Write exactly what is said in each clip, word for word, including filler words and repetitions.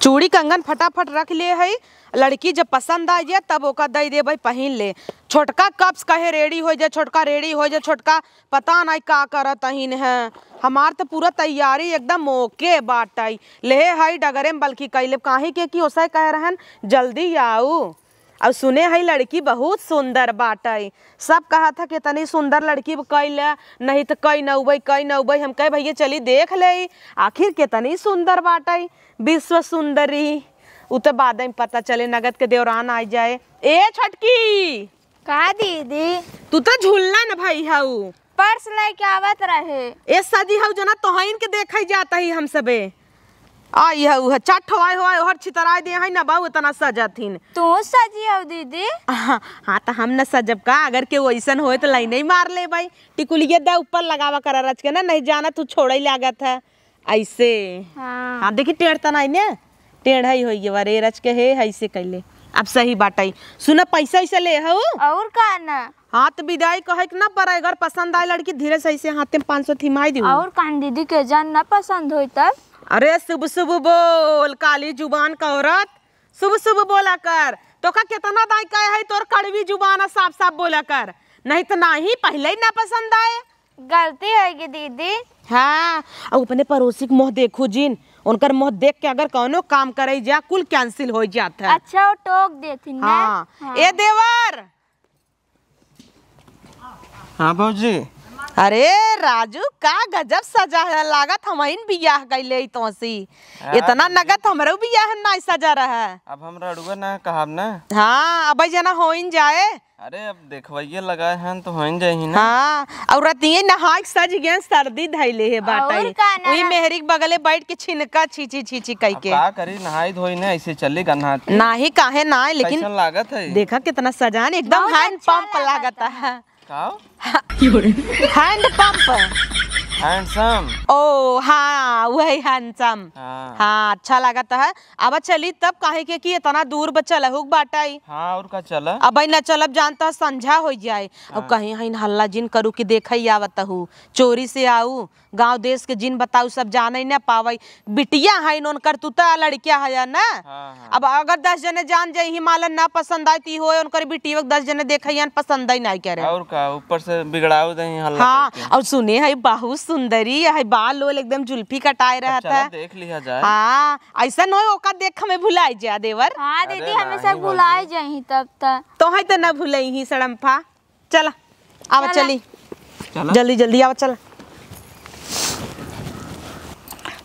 चूड़ी कंगन फटाफट रख ले है, लड़की जब पसंद आ जाए तब ओका दे देबै पहिन ले। छोटका कब से कहे रेडी हो जा, छोटका रेडी हो जा, छोटका पता नहीं का करत अहिन है। हमार तो पूरा तैयारी एकदम ओके बाटै। ले है डगरे में बल्कि कैले, काहे के कि ओसै कह रहन जल्दी आऊ। और सुने है लड़की बहुत सुंदर बाटै। सब कहत है कितनी सुंदर लड़की कैले, नहीं तो कई नौबै, कई नौबै। हम कहे भैया चली देख ले आखिर कितनी सुंदर बाटै विश्व सुंदरी। उ तो बाद में पता चले, नगद के देवरान आ जाए। ए छोटकी, का दीदी? तू तो झूलन भई हऊ। पर्स लेके आवत रहे। ए सजी हऊ जना तोहइन के देखै जात ही हम सबे। आई हऊ है चट हवाई हवाई ओहर छितराई दे है ना बाऊ इतना सजत हिन। तू सजी हऊ दीदी? हाँ, हाँ तो हम न सजब का, अगर केहू ऐसन होए तो लाइन ही मार लेबै। टिकुलिया दा ऊपर लगावा करा रच के ना, नहीं जाना तू छोड़ै लागत है। ऐसे। हाँ। हाँ, देखी टेढ़ त नाई ने, टेढ़ ही होई गवा रे, रच के हे, ऐसे कैले। अब सही बाटै। सुना, पैसा ऐसे ले हऊ? और का ना? हाँ, तो विदाई कहे के ना पड़े, अगर पसंद आए लड़की, धीरे से ऐसे हाथे में पाँच सौ थिमाई दिहू। और कान दीदी के जान ना पसंद होई तब? अरे शुभ शुभ बोल, काली जुबान का औरत, शुभ शुभ बोला कर। तोका कितना दाई कहे है, तोर कड़वी जुबान है, साफ साफ बोला कर, नहीं तो नाही, पहले ही ना पसंद आए। गलती होगी दीदी। हाँ, और अपने पड़ोसी के मुँह देखू जिन, उनकर मुँह देख के अगर कौनो काम करे जा, कुल cancel हो जात है। अच्छा, वो टोक देथिन ना। हाँ। हाँ। ए देवर। हाँ भौजी। अरे राजू, का गजब सजा है, लागत हमहिन बियाह कैले ही तोसी। हाँ इतना भौजी। नगद हमरो बियाह में नाई सजा रहा। अब हम रड़ुआ ना कहब ना। हाँ, अब जना होइन जाए। अरे, अब देखवइये लगाए हन, तो होइन जाही ना। हाँ, और रतिये नहाए के सज गए, सर्दी धइले है बाटै। और का ना? वही मेहरी के बगले बैठ के छिनका छींची छींची कई अब के। का करी, नहाई धोई ना, ऐसे चली गन्हात के। नाही, काहे नाही, लेकिन कैसन लागत है? देखा कितना सजान, एकदम बहुत hand अच्छा pump लागत लागत है। है। का? Hand pump। Handsome। ओ, हाँ, वही handsome। हाँ। हाँ, अच्छा लागत है। अब चली तब, काहे के कि इतना दूर बा, चलहु के बाटै। हाँ, और का चला? अबै न चलब, जानता संझा होइ जाए। अब हाँ। कहीं हइन हल्ला जिन करू कि देखै आवत हू, चोरी से आऊ, गाँव देश के जिन बताऊ, सब जानै न पावै। बिटिया हइन उनकर, तू त लड़किया है ना। हाँ, हाँ। अब अगर दस जने जान जाई, हिमालय ना पसंद आए, ती होए उनकर बिटिया के दस जने देखै न पसंद ही नहीं करे। और का, ऊपर से बिगड़ाऊ दही हल्ला हाँ, करके। और सुने है बहुत सुंदरी है, बाल ओल एकदम जुल्फी कटाए अब रहत चला है। देख लिया जाए। हाँ, ऐसा न होए ओका देख हमें भुलाई जा देवर। हाँ दीदी, अरे हमें नहीं सब भुलाई भौजी। जाही तब त। तोहै त न भुलई ही सड़म्फा। चला, आवा चला। चली। चला। जल्दी जल्दी आवा, चला।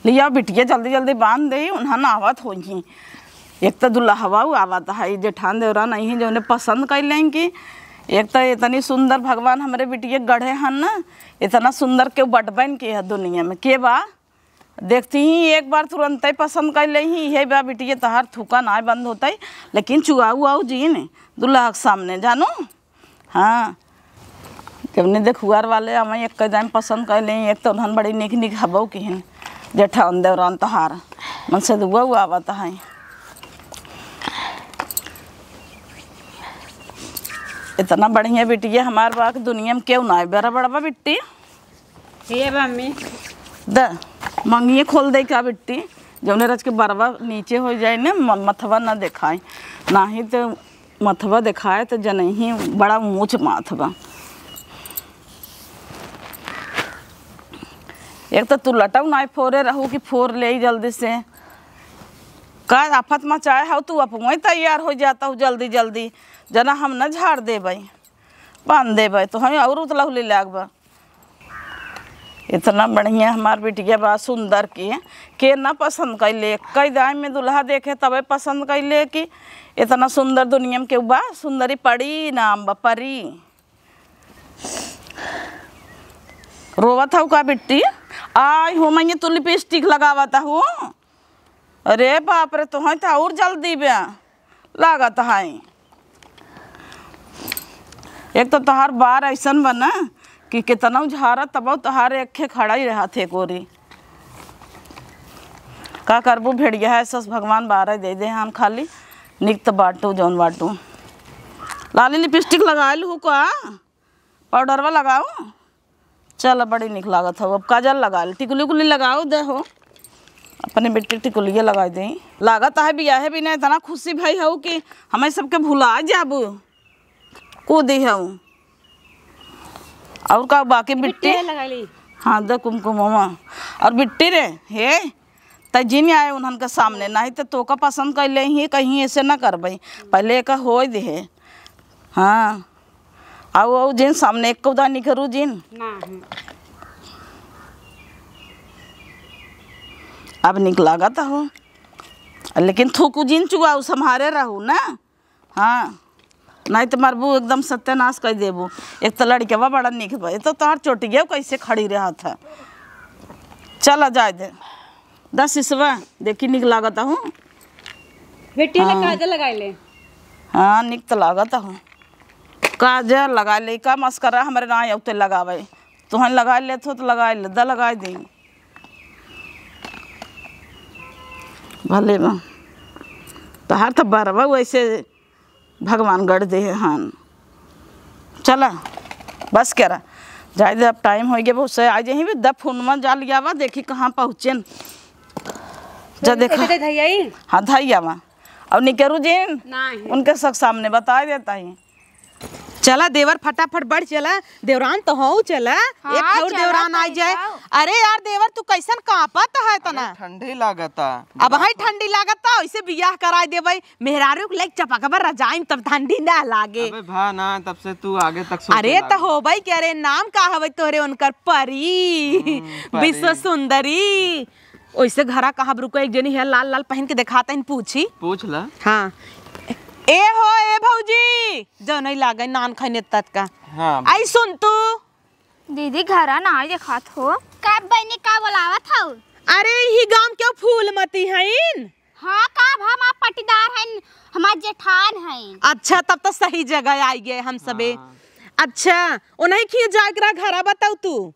लिया बिटिया, जल्दी जल्दी बांध दे, उन्हन आवत होइहीं। एक त दुल्हवा उ आवत है, जेठान देवरा नहीं है, जौने पसंद कर लें कि एक त इतनी सुंदर भगवान हमरे बिटिया गढ़े हन ना, इतना सुंदर केहू बटबैन के है दुनिया में, के बा? देखती ही एक बार तुरंतै पसंद कर लेही, इहे बा बिटिया तोहार थूका नाय बंद होतै, लेकिन चुआऊ आऊ जिन दुल्हा के सामने जानू। हाँ, जब ने देखुआर वाले आवे एक कदम पसंद कर लेही, एक तो उन्हन बड़ी निक निक हबौ किहिन, जेठान देवरान तोहार, मन से दुआ आवत है। इतना बढ़िया बिटिया हमार बा कि दुनिया में केहू ना आए, बड़ा बड़ा बा बिट्टी। हे मम्मी। द, मंगिए खोल दे का बिट्टी, जौने रच के बरवा नीचे हो जाए ना, म-, मथवा ना देखाए, नाही तो मथवा देखाए तो जनही बड़ा ऊंच माथ बा। एक तो तू लटऊ ना फोरे रहू कि फोर ले जल्दी से, का आफत मचाए हो तू, अपने तैयार हो जाता हूँ जल्दी जल्दी, जना हम न झाड़ देबै, बांध देबै, तो हम और उतलहुली लागबा। इतना बढ़िया हमार बिटिया बा, सुंदर के, के ना पसंद कैले? कई दाई में दुल्हा देखे तबे पसंद कैले कि इतना सुंदर दुनिया में केहू बा, सुंदरी परी नाम बा, परी। रोवत हऊ का बिट्टी? आई हो मैया, तू लिपस्टिक लगावत हऊ? अरे बाप रे, तोहई त और जल्दी बे लागत है। एक तो तोहार बार ऐसन बा ना कि केतनौ झारा तबौ तोहार एक खे खड़ा ही रहत है गोरी। का करबू, भेड़िया है सस, भगवान बारह दे दे हन खाली। निक त बाटू जौन बाटू। लाली लिपस्टिक लगा लू का? पाउडरवा लगाओ। चल, बड़ी निक लागत हौ। अब काजल लगा ले, टिकुली उकुली लगाओ दे हो। अपने बेटी टिकुलिया लगाइ देई। लागत है बियाहे बिना इतना खुशी भई हऊ कि हमें सबके भुला जाबू। कूदी हऊ। और का बाकी बिट्टी? बिट्टी है, लगा ली। हाँ, दे कुमकुमवा। और बिट्टी रे, हे, त जिन आए उन्हन के सामने, नहीं त तोका पसंद कइले ही, कहीं ऐसे ना करबे। पहले एक होय दे है। हाँ। आऊ, आऊ जिन सामने एक कौदा निकरू जिन। ना, हम्म। अब निक लागत हो, लेकिन थूकू जिन चुआऊ, सम्हारे रहू ना। हाँ, नहीं त मरबू, एकदम सत्यानाश कइ देबू। एक त लड़िकवा बड़ा निक बा, ए तो तोहार चोटिया कैसे खड़ी रहत है। चला जाए दे, दस सिसवा देखी निक लागत हूँ। बेटी ने हाँ। काजल लगाए ले। हाँ, निक त लागत हूँ। काजल लगाए ले, का मस्करा हमरे ना आउते लगावे। तुहन लगाए लेत हो त लगाए ले, द लगाए दे। भले बा। तोहार त बरवा वैसे भगवान गढ़ दे हन। चला, बस करा, जाए दे, अब टाइम होइ गया, बहुत से आ जाही बे, द फोन में जा लियावा, देखी कहाँ पहुँचेन। जा देखा। एते धैया ही? हाँ, धैया वा। और निकरू जिन, नहीं। उनके सब सामने बताइ देता ही। चला देवर, फटाफट बढ़ चला, देवरान तो हऊ, चला। हाँ, एक और चला देवरान तो आई जाए। जाओ। अरे यार देवर, तू कैसन कांपत है तना? अरे, ठंडी लागता। अब है ठंडी लागता, ऐसे बियाह कराए देबे। मेहरारू के लेके चपकबर रजाई में तब ठंडी ना लागे। अबे भा ना, तब से तू आगे तक सोचे अरे त लागल। होबे के, अरे नाम का हवे तोहरे उनकर? परी। हम्म, परी। विश्व सुंदरी। ओइसे घरा कहाँ रुको, एक जनी है लाल लाल पहन के देखाता है, पूछी। पूछ ला। हाँ। ए हो, ए भौजी, जो नहीं लागे नान खैने तत का। हाँ। आई सुन तू, दीदी, घरा ना देखात हो। का बहिनी, का बोलावत हऊ? अरे, यही गांव के फूलमती हईन। हाँ, का भा, हमार पटीदार हईन, हमार जेठान हईन। अच्छा, तब तो सही जगह आई गए हम सबे। हाँ। अच्छा, उन्हीं खी जागरा घरा बताऊ तू।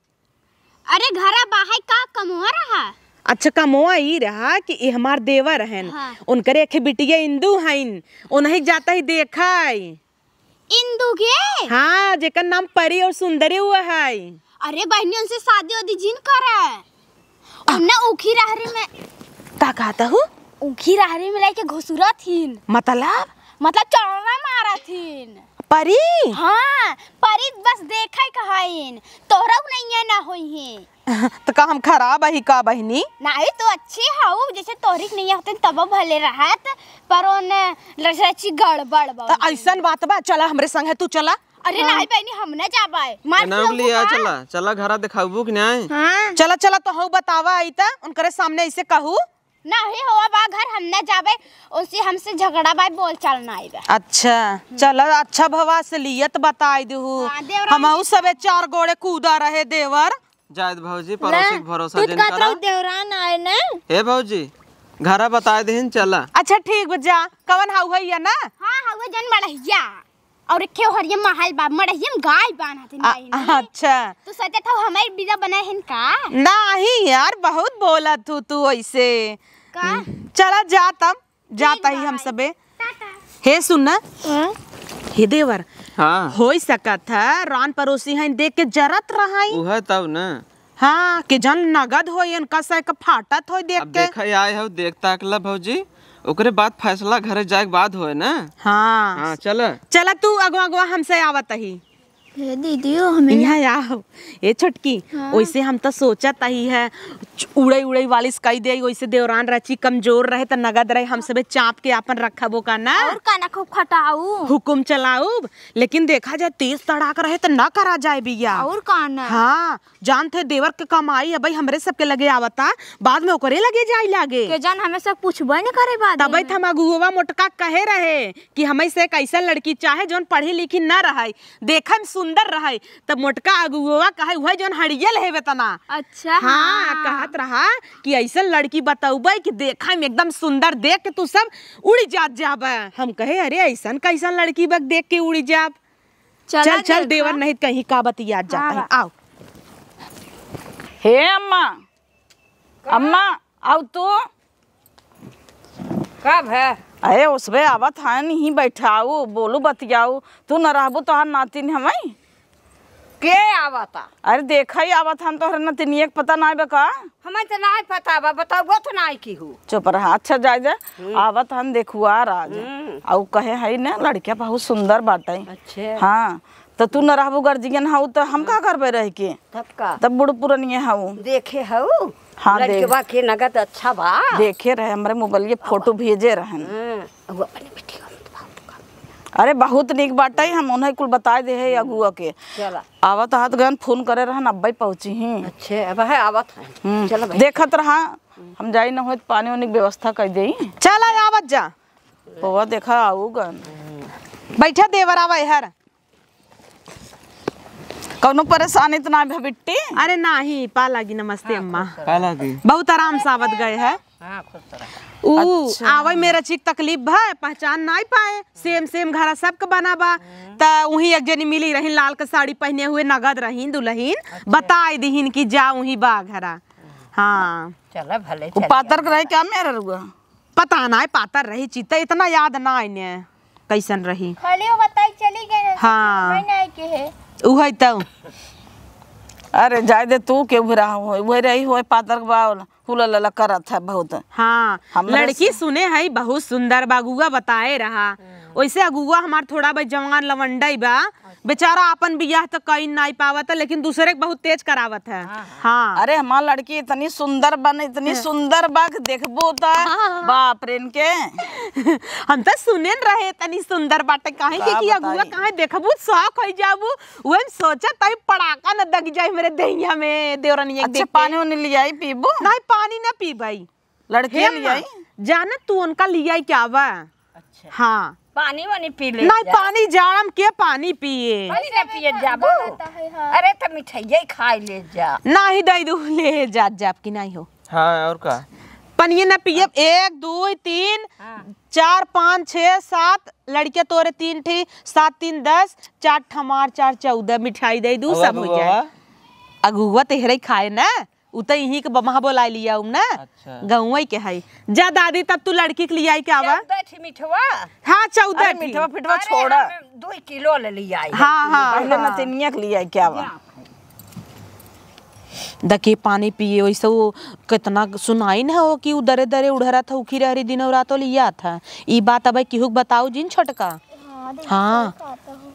अरे, घरा बाहर का कमवा रहा? अच्छा, कमवा ई रहा कि ये हमार देवर हन, हाँ। उनकरे एक बिटिया इंदू हईन, उन्हीं जाता ही देखा। इंदू के? हाँ, जेकर नाम परी और सुंदरी हुआ है। अरे बहिनी, उनसे शादी वादी जिन करे। आ। उन्हें ऊखी रहरी में। का कहता हूँ? ऊखी रहरी में लेके घुसुरत हिन। मतलब? मतलब चढ़ना मारत हिन। परी? हाँ, परी बस देखे कहाइन, तोहरा नहीं है ना होई है। त का हम खराब अही का बहिनी? नाही, तू अच्छी हऊ, जैसे तोहरी के नहीं होते तब भले रहत, पर ओने लसरची गड़बड़ बा। त ऐसन बात बा, चला हमरे संगे, तू चला। अरे हाँ। नाही बहिनी, हम ना जाबे, मार के नाम लिया, का? चला, चला घरा देखाबू कि नहीं? हाँ। चला, चला, तो हऊ बतावा आई त, उनकरे सामने ऐसे कहू। नाही होवा बा घर, हम ना जाबे, उनसे हमसे झगड़ा बा, बोल चाल ना आइबे। अच्छा, चला, अच्छा भवा से लियत बताई देहू। हाँ, देवरानी हमहू सबे चार गोड़े कूदा रहे देवर। जायद भौजी, ले, पड़ोसी के भरोसा तू जिन कहत करा। रहू देवरान आए न। हे भौजी, घरा बताए देहिन, चला। अच्छा ठीक बा, जा। कवन हऊ है या ना? हाँ, हऊ जन मड़हिया। और एक ठे हरिया महल बा, मड़हिया में गाय बांधत हन आ, बहिनी। अच्छा। तू सोचत हऊ हमार बिदा बनाए हन का? नाही यार, बहुत बोलत हऊ तू ऐसे। का? हम्म, चला जा तब। जाता ही हम सबे। टाटा। हे सुन ना। हाँ? हे देवर। हाँ। होई सकत है, रान पड़ोसी हैं, देख के जरत रहाई। उहे तब ना। हाँ, कि जन नगद होई, इनका से का फाटत होई देख अब के। देखा आए हो, देख ताकला भौजी, ओकरे बाद फैसला घरे जाए के बाद होए ना। हाँ। हाँ, चला। चला तू अगवा अगवा हमसे आवत ही। हे दीदी, ओ हमें यहाँ आओ। ए छोटकी, हाँ। ओइसे हम त सोचत ही है, च-, उड़ई उड़ई वालिस कई दे, ओइसे देवरान रची कमजोर रहे त नगद रहे, हम सबे चाप के आपन रखबो का ना। और का ना खूब खटाऊ। हुकुम चलाऊब, लेकिन देखा जाए तेज तड़ाक रहे त ना करा जाए बिया। और का ना। हाँ, जानत है देवर के कमाई है भाई, हमरे सबके लगे आवता, बाद में ओकरे लगे जाई लागे। के जान हमें सब पूछबे न करे बाद तबे में। त हम अगुआ मोटका कहे रहे कि हमें से एक ऐसा लड़की चाहे जौन पढ़ी लिखी न रहे, देखे में सुंदर रहे, तब मोटका अगुआ कहे, "उहे जौन हड़ियल है वेतना।" अच्छा, हाँ, हाँ। कहत रहा कि ऐसन लड़की बतौबे कि देखे में एकदम सुंदर, देख के तू सब उड़ी जात जाबे। हम कहे, "अरे, ऐसन कैसन लड़की बक देख के उड़ी जाब?" चला चल, चल, देखा। देवर नहीं त कहीं का बतियात जाता हाँ, है। हाँ। आओ। हे अम्मा, अम्मा, आउ तू। का भे? अरे, उसबे आवत है, नहीं बैठाऊ, बोलू, बतियाऊ। तू न रहबू, तोहार नातिन हमें। के आवता? अरे देखा ही आवत, हम तोहरे नतिनिया के पता नाई बा का? हमें तो नाई पता बा, बताओ तो नाई की हूँ। चुप रहा, अच्छा जाए दे। हम्म। आवत हम देखुआ राज। हम्म। आउ कहे है ना, लड़किया बहुत सुंदर बाटे। अच्छा। हाँ, तो तू न रहबू गार्जियन हऊ, तो हम का करबे रह के? तब का? तब बूढ़ पुरनिया हऊ। देखे हऊ? हाँ, देख। लड़कवा के नगद अच्छा बा। देखे रहे, हमरे मोबाइल ये फोटो भेजे रहन। हाँ, वो अपने बेटी का मत बाप का। अरे, बहुत नीक बाटे, हम उन्हें कुल बताए दे है अगुआ के। चला। आवत हाथ गन फोन करे रहन, अब्बे पहुँची ही। अच्छे, अब है आवत है। हम्म, चलो भाई। देखत रहा, हम जाई न होत पानी उनी के व्यवस्था कर देई। चला, आवत जा। होवा देखा आऊ गन। बैठा देवर आवा हर। कौनो परेशानी त ना भे बिट्टी? अरे नाही, पा लागी, नमस्ते अम्मा। का लागी? बहुत आराम से आवत गए है। हाँ, खुश रह। ऊ अच्छा। आवे मेरा चीक तकलीफ भा, पहचान नाई पाए, सेम सेम घरा सबके बना बा। त उही एक जनी मिली रही लाल के साड़ी पहने हुए, नगद रहीन दुलहिन, अच्छा। बताई दिहिन कि जा उही बा घरा। हाँ। चला भले उ चली पातर के आई। रहे क्या मेरा रुआ? पता नाई पातर रही चित्ता, इतना याद नाई ने कैसन रही। खाली वो बताई चली गए हैं, हाँ। मैं नहीं के है। उहे तो। अरे जाए दे तू, के उहे रहा हो, उहे रही हो पातर के बावल, हुला लला करत है बहुत। हाँ, हमरे लड़की से सुने है बहुत सुंदर बा, अगुआ बताए रहा। हम्म। वैसे अगुआ हमार थोड़ा भाई जवान लवंडई बा, बेचारा आपन बियाह त कई नाई पावत है, लेकिन दूसरे के बहुत तेज करावत है। हाँ, हाँ। हाँ। अरे हमार लड़की इतनी सुंदर बन, इतनी हाँ। सुंदर बा कि देखबो त हाँ, हाँ, हाँ। बाप रे इनके। हम त सुनेन रहे इतनी सुंदर बाटे, काहे का के कि अगुआ बताई? काहे देखबू शौक होई जाबू, उहे हम सोचत हई पड़ाका न दग जाए मेरे दहिया में देवरनिया के अच्छा, देख के। पानी उनी लियाई पीबू? नहीं, पानी न पीबई। लड़के हे लियाई? अम्मा, जाना तू उनका लियाई क्या बा? अच्छा। हाँ। पानी वानी पी ले नहीं, जा। पानी जाड़म के पानी पिए? पानी ना पिए जाबो। गलत है, हाँ। अरे त मिठाइये खाई ले जा। नाही दई दू, ले जात जाब कि नाही हो। हाँ, और का? पनिये ना पिए, एक, दो, तीन, हाँ। चार, पाँच, छः, सात, लड़किया तोरे तीन ठी, सात तीन दस, चार ठमार, चार चौदह, मिठाई दे दू, और सब हो जाए। अगुआ? अगुआ तेहरे खाए ना। उ त इहीं के बमहा बोलाए लिया उ ना। अच्छा। गउँवई के हई। जा दादी, तब तू लड़की के लियाई के आवा। चौदह ठी मिठवा। हाँ, चौदह अरे, ठी। मिठवा फिठवा अरे, छोड़ा। हम दुई किलो ले लियाई। हाँ, हाँ, पहले हाँ। नतिनिया के लियाई के आवा। दके पानी पिए, वैसे वो कितना सुनाई न हो कि उ दरे दरे उड़हरा था, उखी रहरी दिनों रातों लिया था। ई बात अब केहू के बताऊ जिन छोटका। हाँ, देखो, हाँ। सही कहता हूँ।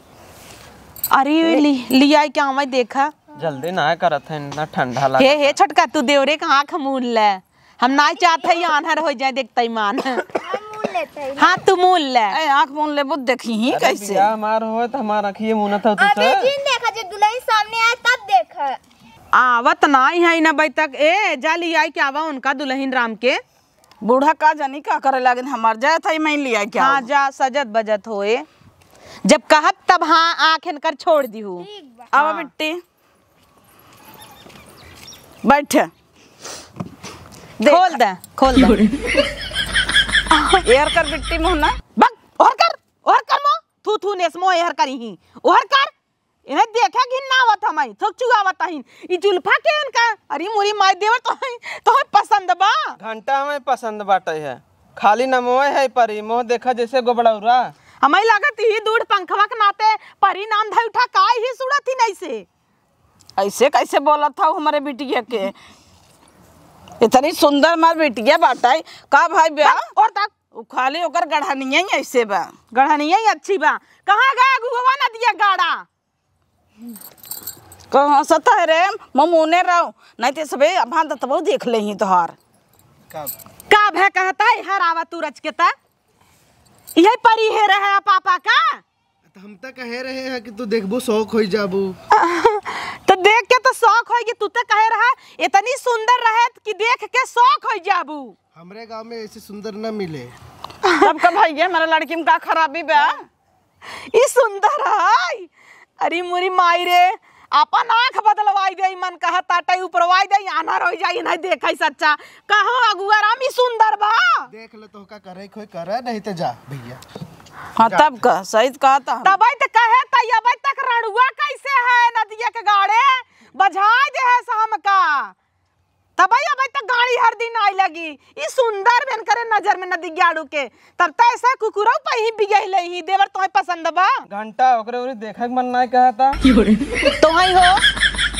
अरे, ले, लियाई के आवा देखा। जल्दी ना करत है, इतना ठंडा हे, लागत हे है। छोटका, तू देवरे का आँख मून ले। हम ना चाहत है, ये आन्हर हो जाए, देखते ही मान। हम मून लेते हैं। हाँ, तू मून ले। ए, आँख मून लेबो, देखी ही अरे कैसे। बियाह हमार होए, तो हमार आँखिए मूनत हो तू अभी से। जिन देखा, जो दुल्हन सामने आए, तब देखा। आवत नाई है ना अबे तक। ए, जा लियाई के आवा उनका दुल्हन राम के। बूढ़ा का जानी का करे लागिन, हमार जाए था, मैं लियाई के हाँ, आवा। जा, सजत बजत होए। जब कहब तब हाँ, आँख इनकर छोड़ दिहू। ठीक बा। आवा हाँ। बिट्टी। बैठ। देख। खोल दे, खोल दे। एहर कर बिट्टी मोहना। बक, ओहर कर, ओहर कर मो। थू, थू, नेस मो एहर करी ही। ओहर कर। इन्हें देखे घिन ना आवत हमाई। थोक चुआवत हईन। ई जुल्फा के इनका, अरे मोरी माई देवर तो है, तो है पसंद बा। घंटा में पसंद बाटे है। खाली नमोए है परी, मोह देखा जैसे गोबड़ौरा। हमाई लागत ही दूर पंखवा के नाते परी नाम धई उठा, का ही सुड़त ही नहीं से। ऐसे कैसे बोलत हऊ हमरे बिटिया के? इतनी सुंदर मार बिटिया बाटे, का भाई बे? बस, और तक। उ खाली ओकर गढ़निया ही ऐसे बा। गढ़निया ही अच्छी बा। कहाँ गया गुहवा नदिया गाड़ा? कहाँ सता है रे? ममूने रहो, नहीं ते सबे अभान दतबो देख ले ही तोहार। का? का भे कहता है हर आवा तू रच के ता? यही परी है रहे पापा का? त हम त कहे रहे हैं कि तू देखबो शौक होई जाबू। त देख के त शौक होई कि तू त कहे रहा इतनी सुंदर रहे कि देख के शौक होई जाबू। हमरे गांव में ऐसे सुंदर न मिले। तब का भैया हमारा लड़की में का खराबी बा? ई सुंदर है। अरे मोरी माई रे, अपन आँख बदलवाई दे, मन कहत ताटे उपरवाई दे, आन्हर होई जाई, नहीं देखई सच्चा। कहो अगुआ राम, ई सुंदर बा। देख ले तोहका करे खोई करे, नहीं त जा भैया। हाँ, जा। तब का, सही त कहत हम। तबई त कहे त अबे तक रड़ुआ कैसे है नदिया के गाड़े? बझाई दे है हमका। तबई अबई त गाड़ी हर दिन आइ लगी। ई सुंदर बेन करे नजर में नदी ग्याड़ू के। तब त ऐसा कुकुरऊ पही बिगह लही, देवर तोहे पसंद बा? घंटा ओकरे ओरी देखक मन नाय कहता। तोहई हो।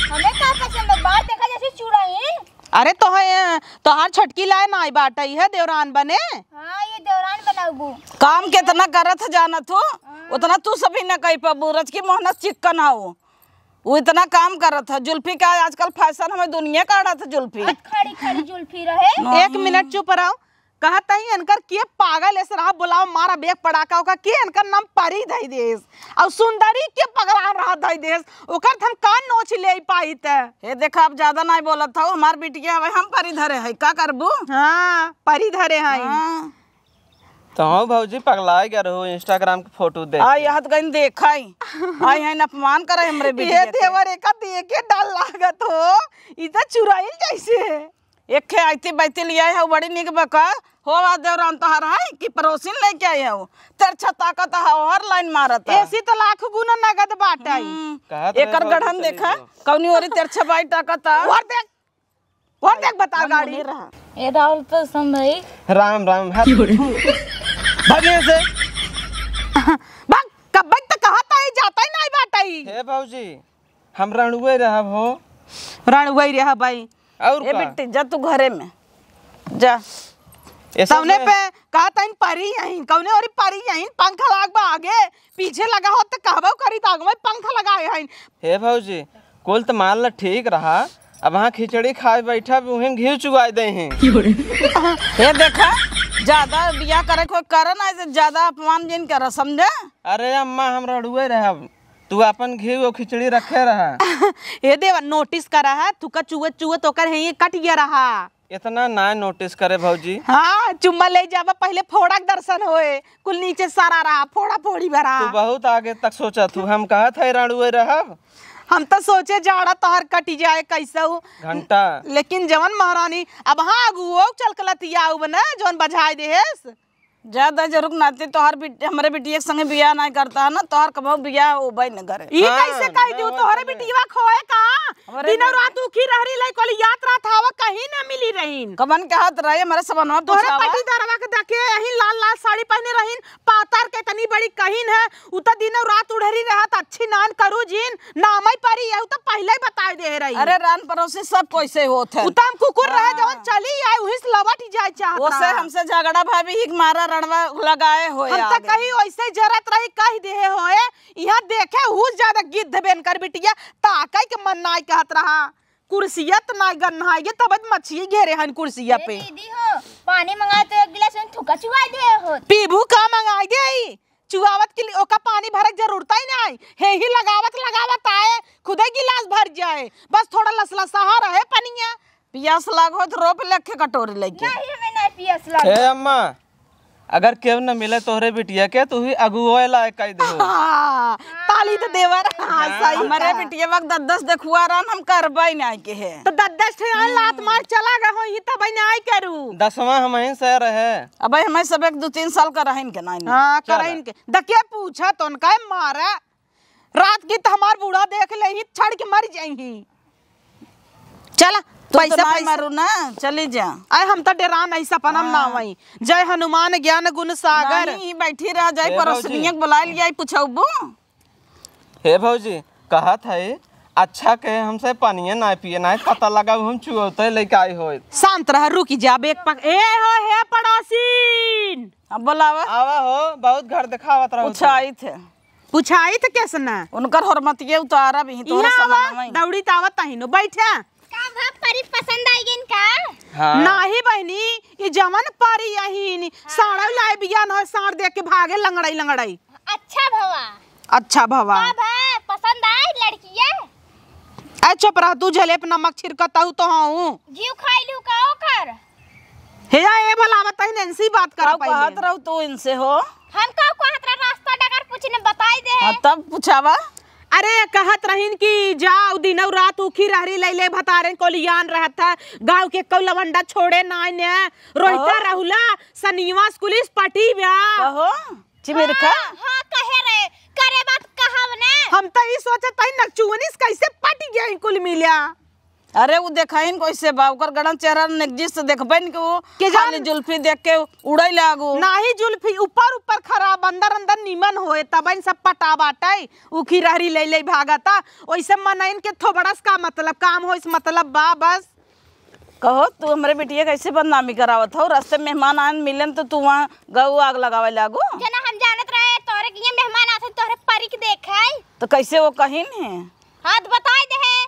हमें का पसंद बा? बाहर देखा जैसे चुड़ैल। अरे तोहे, तोहार छोटकी लाए नाय बाटई है देवरान बने। हाँ, ये देवरान बनाउबू। काम केतना करत ह जानत हो, हाँ। उतना तू सभी न कही पाबू। रचकी मोहनस चिक्कन हऊ। उ इतना काम करत ह। जुल्फी का आजकल फैशन हमें दुनिया काढ़त ह जुल्फी। खड़ी खड़ी जुल्फी रहे। एक मिनट चुप रहो। कहत हई इनकर के पागल एस रहा, बुलाओ मारा बेग पड़ाका ओका, के इनकर नाम परी धई देस। अउ सुंदरी के पगलान रहा धई देस, ओकर त हम कान नोच लेई पाइत। हे देखा, अब ज्यादा नाहीं बोलत हऊ, हमार बिटिया हवे, हम परी धरे हई, का करबू? हाँ, परी धरे हई। हाँ। तोहू भौजी पगलाइ गए रहो Instagram के फोटो देख आ, के। यहाँ तो कहीं देखा ही। आई है अपमान करे हमरे ये बिटिया के। देवर एका देखे डर लागत हो, ई त चुड़ैल जैसे। एक खे आइती बैती लिया है, बड़ी निक बका। हो आ देवरान तोहर है कि पड़ोसिन लेके आई है, तेरछा ताकत है, हर लाइन मारत है। एसी त लाख गुना नगद बाटई। हम्म। कहत रहे एकर भौजी गढ़न चली देखा, गयो। कौनी ओरी तेरछा बाई ताकत है। और देख, और देख बता हम गाड़ी। उन्हें रहा। ए राहुल पसंद है। राम राम, हाथ भागे से। बक, कब्बे त कहत आई, जाता ही नाहीं बाटई। हे भौजी, हम रणुए रहब हो। रणुए रहब भाई। और ए का? बिट्टी, जा तू घरे में, जा। ऐसा तौने में पे कहत हईन परी हईन, कौने ओरी परी हईन, पंखा लाग बा आगे, पीछे लगा होत त कहबो करी त आगे में पंखा लगाए हईन। हे भौजी, कुल त मान ल ठीक रहा, अब हाँ खिचड़ी खाए बैठा, उहें घी चुआए दे हैं। हे देखा, ज्यादा बियाह करे कोई करे ना, ऐसे ज्यादा अपमान जिन करा, समझे? अरे अम्मा, हम रणुए रहब, तू अपन घी और खिचड़ी रखे रहा। ए देवा, नोटिस करा है, थुका चुअत चुअत ओकर है ये कट गया रहा। इतना ना नोटिस करे भौजी। हाँ, चुम्मा ले जाबा, पहले फोड़ा के दर्शन होए, कुल नीचे सारा रहा, फोड़ा फोड़ी भरा। तू बहुत आगे तक सोचा तू, हम कहत है रणुए रहब। हम तो सोचे जाड़ा तोहर कटी जाए कैसे हो। घंटा। लेकिन जवन महारानी, अब हाँ अगुओ चलकलतिया उब ना, जवन बझाए देहेस। ज्यादा जरूर नाते तोहर बिट-, हमरे बिटिया के संगे बियाह नाहीं करता है ना, तोहर कबहू बियाह होबे न करे। ई हाँ, कैसे कह दियो? तोहरे बिटिया खोए का? हमरे दिनों रात उखी रहरी लई कोली याद रात हवा कहीं ना मिली रहीन। कबन के हाथ रहे, हमरे सबनवा तोहरे पूछावा। पटीदारवा के देखे यही लाल लाल साड़ी पहने रहीन, पातर के इतनी बड़ी कहीन है, उ त दिनों रात उढ़री रहत, अच्छी नान करू जिन, नामई परी, यहू त पहिले ही बताए दे रही। अरे रान पड़ोसी सब कैसे होत है। उ त हम कुकुर रहे, हाँ। जवन चली आए, उही से लवट ही जाए चाहत ओसे रहा। हमसे झगड़ा भाभी ही मारा रणवा लगाए होए हम त आगे। कहीं वैसे जरत रही, कह दे होए, यहाँ देखे हुस ज्यादा गिद्ध बेन कर बिटिया, ताकई के मन नाई कहत रहा। कुर्सिया त नाई गन्हाई गे, तब मच्छी घेरे हन कुर्सिया ए पे। दीदी हो, पानी मंगाए तो एक गिलास में थुका चुआई दे हो। पीबू का मंगाई दे? चुआवत के लिए ओका पानी भरे के जरूरत ही नाई। हे ही लगावत लगावत आए, खुदे गिलास भर जाए, बस थोड़ा लसलसाहा रहे पनिया। पियास लागो तो रोप लेके कटोरी लेके। नहीं, हमें नहीं पियास लागो। ए अम्मा, अगर केहू न मिले तोहरे बिटिया के, तू ही अगुए लायक कह दे हो। हाँ, ताली तो देवर, हाँ, हाँ। सही हमरे कहा। बिटिया वक्त दस दस देखुआ रहन, हम करबे नहीं के है। तो दस दस ठे आन लात मार चला गए हो, ये तब नहीं करू। दसवां हम ही से रहे। अब हमें सब एक दो तीन साल का रहन के नहीं। हाँ, चला। करहिन के। दकिया पूछा तो उनका मारा। रात की त हमार बूढ़ा देख लेही, छड़ के मर जाइही। चला, तू तो पैसा, ना पैसा। मरू ना, चली जा। आए, हम त डेरा नहीं, सपना में ना हाँ। वही। जय हनुमान ज्ञान गुण सागर। नहीं, बैठी रह जाए, ए पड़ोसनिया भौजी। के बुला लिया, पूछबू। हे भौजी, कहत है, अच्छा के हमसे पानिये ना पिए, ना पता लगा हम चुअते लेके आई होए। शांत रह, रुकी जा, बेग पक-, ए हो, हे पड़ोसीन। अब बोलावा। आवा हो, बहुत घर दिखावत रहो पूछा तू। आई थे। पुछाई त कैसे ना? उनकर हरमतिये उतारा भी तोहरा इहाँ आवा, समझ में। दौड़ी त आवत तहिनो, बैठा। का भा परी पसंद आई गइन का? हाँ। नाही बहिनी, ई जवन परी अहिन, साड़ा लाए बियान हो, साड़ देख के भागे लंगड़ाई लंगड़ाई। अच्छा भवा। अच्छा भवा। का भा पसंद आई लड़किया? ए चुप रह, तू झलेप नमक छिड़कत हऊ तो हऊ। जीव खाइलू का ओकर? हे या, ए बोलावत तहिन इनसे ही बात कर काऊ पाइले। कहत रहू तू इनसे हो? हम काऊ कहत रह, रास्ता डगर पूछने बताई दे। हाँ, तब पूछावा। अरे, कहत रहिन कि जाओ दिनौ रात उखी रहरी लैले भतारेन कोलियान रहत है। गाँव के कौ लवंडा छोड़े नाय ने। रोहिता कहो। रहुला, सनिवा स्कूलिस पटी बा। कहो, चिमिरखा। हाँ, हाँ, कहे रे। करे बात कहब ने। हम त ई सोचत हई नकचुअनिस कैसे पटी गया कुल मिल्या। अरे, उ देखाइन कैसे बा, ओकर गड़न चेहरा नजदीक से देखबे न कि उ के जान खाली जुल्फी देख के उड़ै लागू। नाही जुल्फी, ऊपर ऊपर खराब, अंदर अंदर निमन होए, तबन सब पटा बाटै, उखी रहरी ले ले भागता। ओइसे मनइन के थोबड़स का मतलब, काम होइस मतलब बा बस। कहो, तू हमरे बिटिया कैसे बदनामी करावत हो? रास्ते में मेहमान आन मिलन तो तू वहाँ गऊ आग लगावे लागू। जना हम जानत रहे तोहरे के ये मेहमान आथे तोहरे परी के देखे। तो कैसे वो कहिन है? हाँ, तो बताई दे है।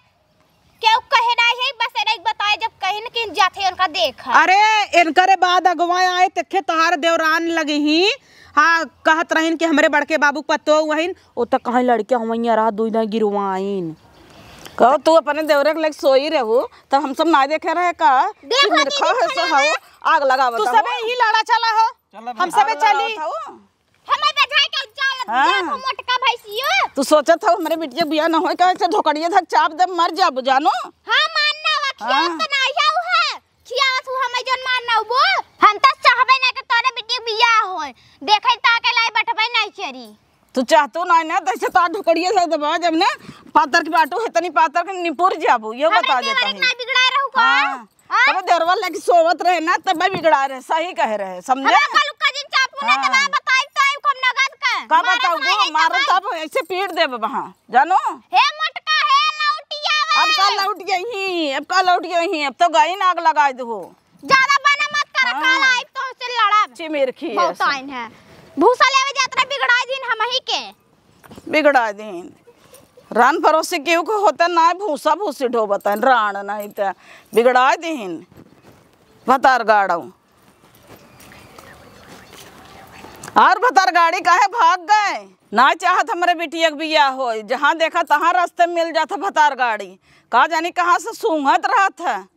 केहू कहे ना है, बस एने बताए जब कहिन कि जाथे उनका देखे। अरे, इनकरे बाद अगवा आए, तेखे तोहार देवरान लगी ही। हाँ, कहत रहिन कि हमरे बड़के बाबू पतो वहिन, ओ त कहीं लड़के हुवैया रहा, दुई दाई गिरवाइन। कहो, तू अपने देवरे के लगे सोई रहू, त हम सब ना देखे रहे का? देख कि लो, मिर्खा दीदी, है सो खाना हऊ, आग लगावत तू हऊ। सबे ही लड़ा चला हो, चला हम भाई। सबे आग चली। लगावत हऊ। हमें बजाए के जाओ, हाँ। देखो मोटका भैंसियो। तू सोचत हऊ हमरे बिटिया बियाह न होए, का ऐसे ढोकड़िया धक चाप दे, मर जाबू, जानो? हाँ, मानना वखिया हाँ। त ना आया है। खियावत हूँ हमें जौन मार ना उबो। हम त चाहबे ना कि तोरे बिटिया बियाह होए। देखै ताके लाई बैठबे नहीं करी। तू चाहतू ना ना, तैसे तो ढुकड़िए से दबा जब ना पातर के बाटू है तनी पातर के निपुर जाबू, ये हमें बता देता देवरे है। के ना बिगड़ाए रहू का? हाँ। हाँ? तब देवरवा लेके सोवत रहे ना, तब बिगड़ा रहे, सही कहे रहे, समझे? हमरा कल का दिन चापू ना हाँ। दबा बताई तो आई कम नगद का। का मारे बताऊ, मारे वो मारो तब। तब ऐसे पीट देब वहाँ, जानो? हे मोटका, हे लौटिया अब का वे। लौट गई ही, अब का लौट गई ही, अब तो गई ना आग लगाई दो। ज्यादा बना मत कर, हाँ। काल आइब तो से लड़ब। चिमिरखी बहुत ऐसा। आइन है। भूसा लेवे जात रहे, बिगड़ाई दिन हमही के। बिगड़ाई दिन। रान परोसी केहू के होता ना, भूसा भूसी ढोबत है, रान नहीं त बिगड़ाई दिन। भतार गाड़ो। और भतार गाड़ी काहे भाग गए? ना चाहत हमरे बिटिया के बियाह होई, जहाँ देखा तहाँ रास्ते में मिल जात भतार गाड़ी। का जानी कहाँ से सूंघत रहत है।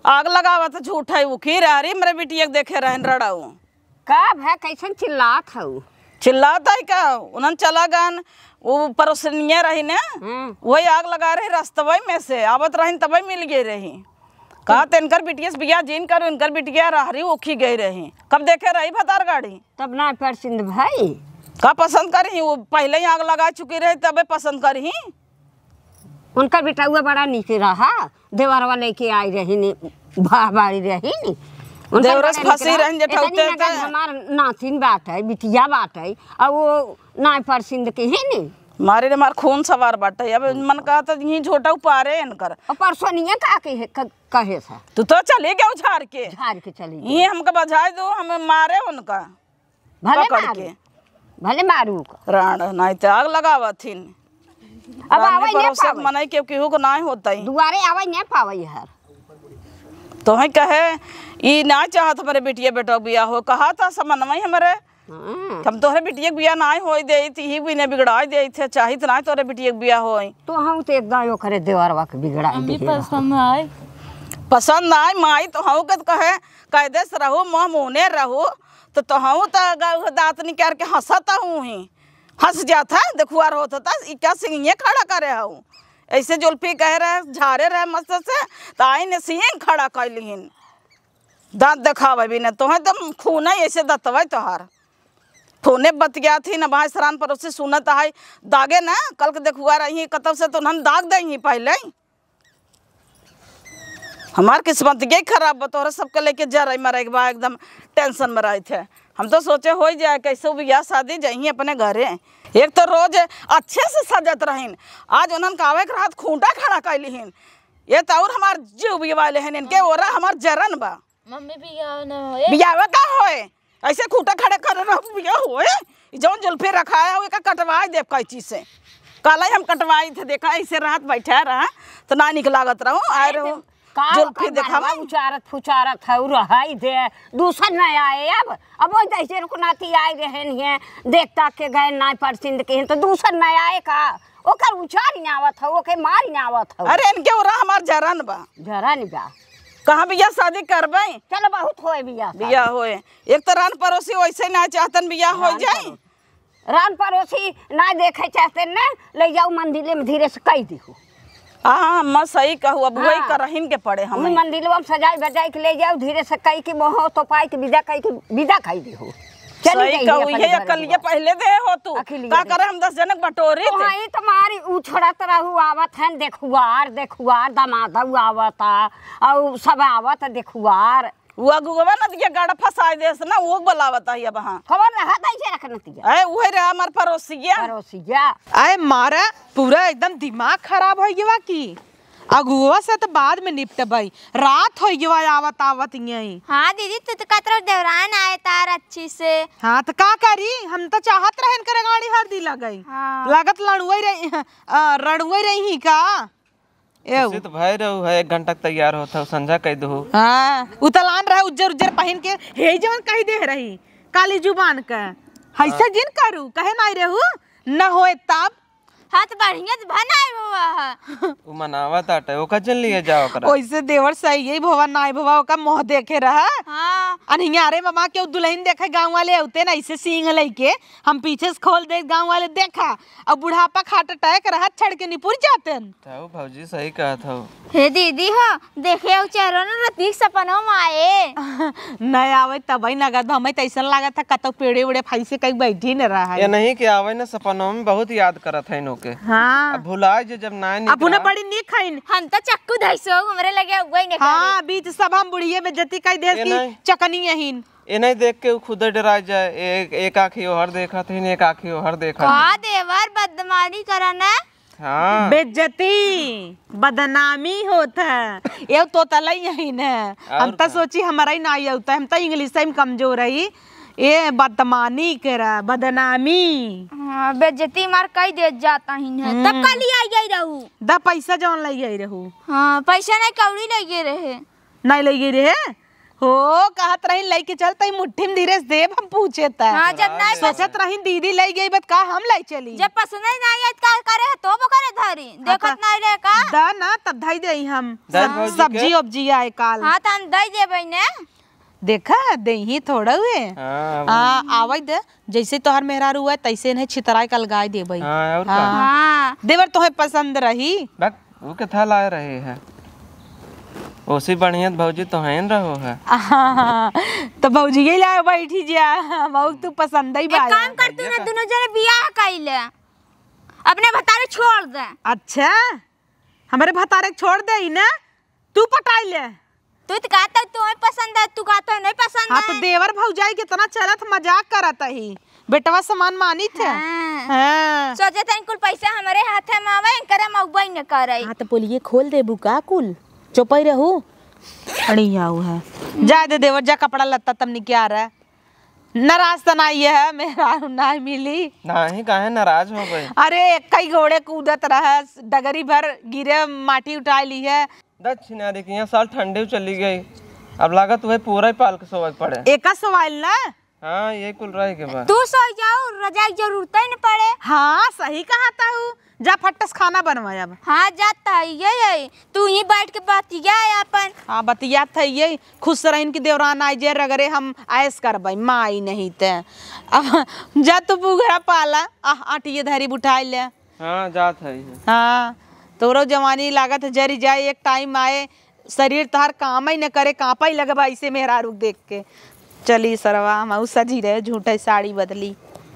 आग लगावत झूठै उखी रहरी, हमरे बिटिया के देखे रहन रड़ऊ। का भा, कैसन चिल्लात हऊ? चिल्लात है का? उन्हन चला गन, वो परोसनिया रही ने, हम्म। वही आग लगा रहे रस्तवई में से, आवत रहिन तबई मिल गई रही। का त इनकर बिटिया से बियाह जिन करो, इनकर बिटिया रहरी उखी गई रही। कब देखे रही भतार गाड़ी? तब ना पसंद भाई। का पसंद करी? वो पहले ही आग लगा चुकी रही, तबे पसंद करी। उनकर बेटउआ बड़ा नीक रहा, देवरवा लेके आई रही नी, बाहबारी रही नी। उनकर देवरस बड़ा नीक फंसी रहा। रहन जे इतनी ठौते नगद ते। हमार नातिन बाटै, बिटिया बाटै, और वो नाय परसिंद के ही नी। मारे रे, हमार खून सवार बाटै। अब मन का तो यहीं झोटा उपारे इनकर। और परसोनिया का के है, क-, कहे सा। तू तो चली गयो झाड़ के। झाड़ के चली गई। यहीं हमका बजाए दो, हमें मारे उनका। भले पकड़ मारू, के। भले मारू का। राण, नाई त आग लगावत हिन। अब राण में आवै नहीं परोसे पावै। मनई के केहू को नाई होता ही। दुआरे आवै नहीं पावै हर। तोहे कहे, ई ना चाहत हमरे बिटिया बेटा बियाह हो, कहा था समनवा ही हमरे। हाँ। हम तोहरे बिटिया के बियाह नाई होई दे, तिही बिने बिगड़ाई दे थे, चाहित नाई तोहरे बिटिया के बियाह होई। तो हम तो एकदम ओकरे देवरवा के बिगड़ाई हम भी दे रहा। पसंद आए। पसंद आए, माई तो हम के कहे, कायदे से रहू, मुँह मुने रहू, तो तोहू त ग-, दाँत निकाल के हँसत हूँ ही। हँस जात है, देखुआर होत होता, ई क्या सिंगिये खड़ा करे हऊ? ऐसे जुल्फी कहे रहे, झारे रहे मस्त से, त आई ने सिंग खड़ा कैलिहिन। दाँत देखावे भी न, तोहे त खून है ऐसे दतवे तोहार। फोने बतियात ही न, भाई सरान पड़ोसी सुनत है, दागे न, कल के देखुआर अही, कतब से तो उन्हन दाग दे ही पहले। हमार किस्मत ये खराब बा, तोहरा सबके लेके जराई मराई के बा, एकदम tension में रहित है। हम तो सोचे होई जाए कैसे बियाह शादी जइहीं अपने घरे। एक तो रोज अच्छे से सजत रहिन, आज उन्हन का आवे के रहत खूंटा खड़ा कैलिहिन। ये तो और हमार जीव बिवाले हैं इनके, ओरा हमार जरन बा। मम्मी बियाह न होए। बियाह का होए? ऐसे खूंटा खड़े करे रहो, बियाह होए? ई जौन जुल्फे रखाया हो, एका कटवाई देब कैंची से। काले हम कटवाई थे, देखा, ऐसे रहत बैठा रहा, तो ना निक लागत रहो, आए रहो। का जुल्फी ओकर देखावा। मनवा उचारत फुचारत है, उ रहई दे, दूसर न आए अब। अब वो जैसे रुकनाती आए रहन हैं, देख ताक के गए ना परसिंद के हैं, तो दूसर न आए का? ओकर उचार न आवत हो, ओके मार न आवत हो। अरे, इनके ओरा हमार जरन बा। जरन बा। कहाँ बियाह शादी करबै? चलो, बहुत होए बियाह शादी। बियाह होए। एक तो रान परोसी वैसे ना चाहतन बियाह हो रान जाए। परो-, रान परोसी ना देखे चाहते ना, ले जाओ मंदिर में धीरे से कई दिहु। हाँ, अम्मा सही कहू, अब वही हाँ। करहिन के पड़े हमें। मंदिर में सजाई बजाई के ले जाओ, धीरे से कई के मोह तो पाई के विदा कई के विदा कई दिहु। चली सही गई कहू, अपने ये घर अकलिया दुआर। पहिले दे हो तू। अकलिया का दे। करे हम दस जनक बटोरी तो थे। हई तुम्हारी उछड़त रहू, आवत हन, देखुआर, देखुआर, दमादऊ आवता, अउ सब आवत देखुआर। वो अगुआ नतिया गाड़ा फंसाए देस ना, वो बोलावत है अब। हाँ। कौन रहा था इसे रख नतिया? ए, उहे रहा हमार पड़ोसिया। पड़ोसिया। आए मारा, पूरा एकदम दिमाग खराब होइ गवा की। अगुआ से तो बाद में निपटबई, रात होइ गवा आवत आवत यहीं। हाँ दीदी, तू तो कहत रहो देवरान आए तार अच्छी से। हाँ तो का करी, हम तो चाहत रहन करे गाड़ी हरदी लगई। हाँ। लागत लड़ुए रही, अ, रड़ुए रही ही का? एउ। खुशी तो भय रहू है, एक घंटा के तैयार होत हो, संझा कह दहू। हाँ, उतलान रहे उज्जर उज्जर पहिन के, हे जवन कही दे रही, काली जुबान के। हैसे हाँ। जिन करू, कहे नाई रहू, न होए तब। हाँ, तो बढ़िया तो बनाए हुआ है। उ मनावा ताटे, ओका जिन लिए जाओ ओकरा। ओइसे देवर सही है, भवा नाई भवा, ओका मोह देखे रहा। हाँ। अनहियारे मामा के उ दुल्हन देखे गाँव वाले अउते ना, ऐसे सींग लइके, हम पीछे से खोल दे, गाँव वाले देखा, अब बुढ़ापा क heart attack रहत छड़ के निपुर जातेन। ताऊ भौजी सही कहत हौ। हे दीदी हो, देखे अउ चेहरो न रतीक सपनो में आए। नहीं आवे तबई नगद, हमें तो ऐसा लागत है कतौ पेड़े उड़े फैसे कहीं बैठी न रहा है। ये नहीं कि आवे न सपनों में बहुत याद करत है इनों के। हाँ। अब भुलाए जे जब ना अपना निकला। बड़ी निक हईन। हम तो चक्कू धैसो, हमरे लगे अगुवाई नहीं हाँ, करे। बीच सब हम बुढ़िए में जती कही देस ये की नहीं। चकनी अहिन। ए नहीं देख के उ खुदे डराइ जाए, एक, एक आँखी ओहर देखत हईन, एक आँखी ओहर देखत का हईन। देवर बदमानी करन है? हाँ। बेइज्जती, बदनामी होत है। एउ तोतलई अहिन है। और हम त का? सोची हमरई नाई अउता, हम त English में कमजोर हई। ए बदमानी करा, बदनामी। हाँ, बेइज्जती मार कई देत जात अहिन है। तब हम्म। का लिआइ गई रहू? द पैसा जौन लइ गई रहू। हाँ, पैसा नहीं कौड़ी लइ गए रहे। नहीं लइ गई रहे? हो, कहत रही, "लइके चल, तई मुट्ठी में धीरे से देब, हम पूछे त।" हाँ, जब नहीं सोचत रही, दीदी लइ गई, बत का हम लइ चली? जब पसंद ही नहीं आयत, का करे है, तो वो करे धरी। हाँ, देखत त नहीं रहे का? द ना, तब धई देई हम। दस भौजी के? सब्जी उब्जी आए काल। हाँ, त हम दई देबई ने। देखा, देही थोड़ा हुए। हाँ, आ, आवई दे, जैसे तोहर मेहरारू हुआ, तैसे इन्हें छितराए के अलगाए देबई। हाँ, और का? हाँ। हाँ। देवर तोहे पसंद रही। बक, ऊ के था लाए रहे है। ओसी बढ़िया त भौजी तोहैन रहो है। हाँ, तो भौजी यही लाए बैठी जा, हम तू पसंद ही एक बाया। काम कर, तू ना दोनों जने बियाह कइले, अपने भतारे छोड़ दे। अच्छा, हमारे भतारे के छोड़ देई ना, तू पटाई ले। तू तो कहत है तू ही पसंद है, तू कहत है नहीं पसंद हाँ, तो है। देवर भौजाई कितना चलत मजाक करत ही, बेटवा समान मानित है। हाँ। हाँ। सोचे तन कुल पैसा हमरे हाथे में आवे, इनकरे मउबई न करे। हाँ, तो पोलिए खोल देबू का कुल? चुपई रहू। अड़िया हुआ है। जा दे देवर, जा कपड़ा लत्ता तब निकारा। नाराज त नाई है, मेहरारू नाई मिली। नाही, काहे नाराज हो गए? अरे, कई घोड़े कूदत रहे, डगरी भर गिरे, माटी उठाई ली है। दक्षिणारी के यहाँ साल ठंडी चली गई, अब लागत वही पूरा ही पाल के सोवे के पड़े। एका सवाल ना? हाँ, ये कुल रह के बा। तू सो जाओ, रजाई जरूरत ही न पड़े। हाँ, सही कहा ताऊ। जा फट्टस खाना बनवा अब। हाँ, जात है, ये, ये। तू ही बैठ के बतिया अपन। हाँ, बतियात है ये। खुश रहिन कि देवरान आई जे रगरे हम ऐश करबै, माई नहीं ते। अब जा तू बुघरा पाला, आह, आटिये धरी बुठाई ले। हाँ, जात है ये। हाँ, तोरो जवानी लागत है जरी जाए, एक टाइम आए, शरीर तोहार काम ही न करे, कांपा ही लगबा ऐसे मेहरारू देख के। चली सरवा, हम ऊ सजी रहे, झूठे साड़ी बदली।